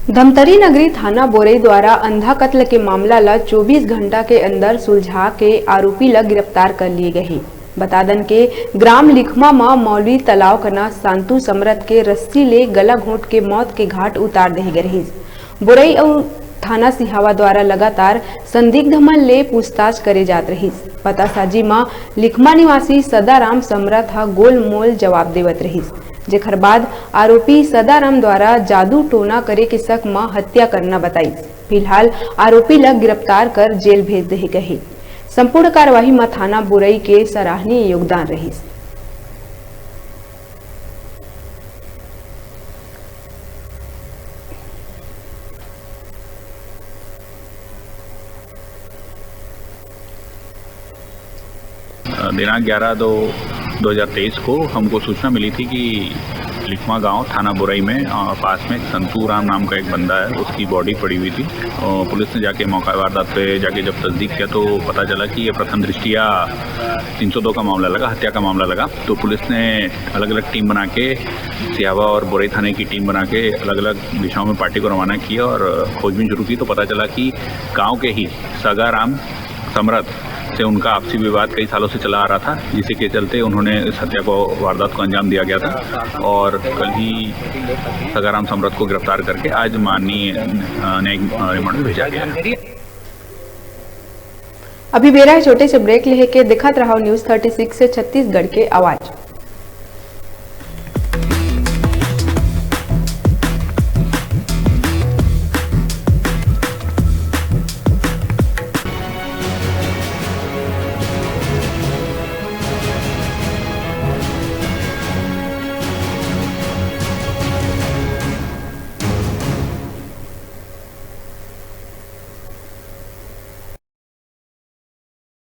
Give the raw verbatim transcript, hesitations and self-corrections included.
धमतरी नगरी थाना बोरई द्वारा अंधा कत्ल के मामला ल चौबीस घंटा के अंदर सुलझा के आरोपी ल गिरफ्तार कर लिए गए हे। बता दन के ग्राम लिखमा म मौलवी तलाव कना शांतु समरथ के रस्सी ले गला घोंट के मौत के घाट उतार देहे गए रहिस। बोरई अउ थाना सिहावा द्वारा लगातार संदिग्ध मन ले पूछताछ करे जात रहिस। पतासाजी म लिखमा निवासी सदाराम समरथ ह गोलमोल जवाब देवत रहिस, जेखर बाद आरोपी सदाराम द्वारा जादू टोना करे के शक म हत्या करना बताइस। फिलहाल आरोपी ल गिरफ्तार कर जेल भेज देहे गए हे। संपूर्ण कार्यवाही म थाना बोरई के सराहनीय योगदान रहिस। दिनांक ग्यारह दो दो हज़ार तेईस को हमको सूचना मिली थी कि लिखमा गांव, थाना बोरई में, अ, पास में संतू राम नाम का एक बंदा है, उसकी बॉडी पड़ी हुई थी। अ, पुलिस ने जाके मौका वारदात पे जाके जब तस्दीक किया, तो पता चला कि ये प्रथम दृष्टिया तीन सौ दो का मामला लगा, हत्या का मामला लगा। तो पुलिस ने अलग-अलग टीम बना के, सिहावा और बोरई थाने की टीम बना के अलग-अलग दिशाओं में पार्टी को रवाना किया और खोजबीन शुरू की। तो पता चला कि गांव के ही सगा राम समरथ से उनका आपसी विवाद कई सालों से चला आ रहा था, जिसे के चलते उन्होंने इस हत्या को, वारदात को अंजाम दिया गया था। और कल ही सगाराम समरथ को गिरफ्तार करके आज माननीय, अ, न्यायिक, अ, रिमांड में भेजा गया है। अभी बेरा है छोटे से ब्रेक लेहे के। देखत रहो न्यूज़ थर्टी सिक्स से छत्तीसगढ़ के आवाज।